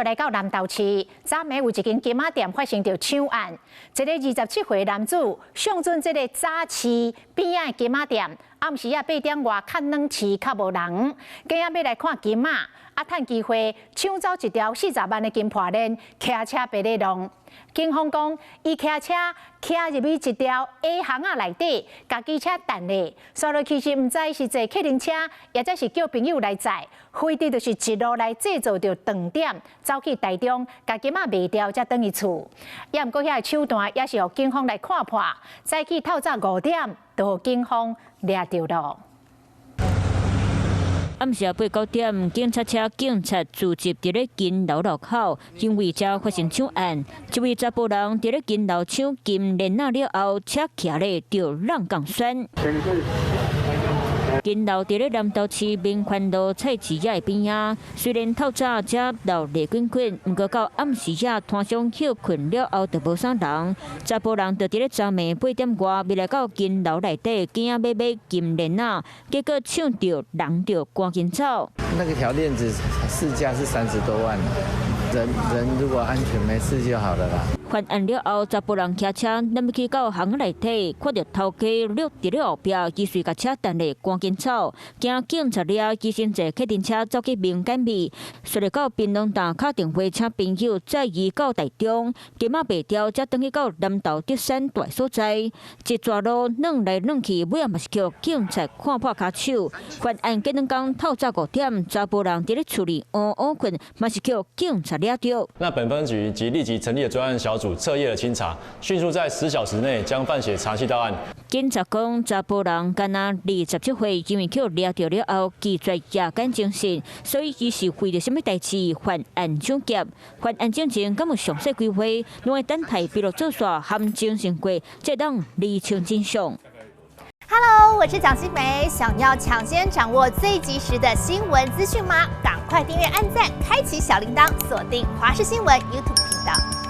來到南投市，昨暝有一間金仔店發生著搶案，一个27歲男子相準這个早市邊仔的金仔店，暗時仔8點外較冷市較無人，今仔欲來看金仔，啊，趁機會搶走一條40萬的金破鏈，騎車爬咧浪。警方講，伊騎車騎入去一條矮巷仔內底，共機車彈咧，煞落其實毋知是坐客運車，抑者是叫朋友來載，非得就是一路來製造著斷點，走去台中，共金仔賣掉，才轉去厝。也毋過遐个手段也是予警方來看破，早起透早5點，就予警方掠著囉。暗時八九點，警察車警察聚集佇咧金樓路口，因為遮發生搶案，一位查埔人佇咧金樓搶金鏈仔了後，車騎咧就挵鋼栓。金樓佇咧南投市民權路菜市仔的邊仔，雖然透早遮鬧熱滾滾，毋過到暗時仔攤商歇睏了後就無啥人。查埔人就佇咧昨暝8點外，欲來到金樓內底，驚欲買金鏈仔，結果搶著人就趕緊走。那個條鏈子市價是30多萬，人人如果安全沒事就好了啦。犯案了後，查埔人騎車，欲去到巷仔內底，看著頭家掠佇咧後壁，伊隨共車彈咧，趕緊走，驚警察掠，伊先坐客運車走去民間味，隨來到屏東站敲電話請朋友載伊到台中，金仔賣掉，才轉去到南投德山大所在。一逝路攏來攏去，尾仔嘛是予警察看破跤手。犯案隔兩工透早5點，查埔人佇咧厝裡烏烏睏，嘛是予警察掠著。那本分局即立即成立了專案小組，徹夜的清查，迅速在10小時內將犯嫌查緝到案。警察講，查埔人敢若27歲，因為予掠著了後，拒絕夜間偵訊，所以伊是為著啥物代誌犯案搶劫？犯案進前敢有詳細規劃，攏會等待筆錄做煞含偵訊過，才當釐清真相。 Hello，我是蔣新梅，想要搶先掌握最及時的新聞資訊嗎？趕快訂閱、按讚、開啟小鈴鐺，鎖定華視新聞 YouTube 頻道。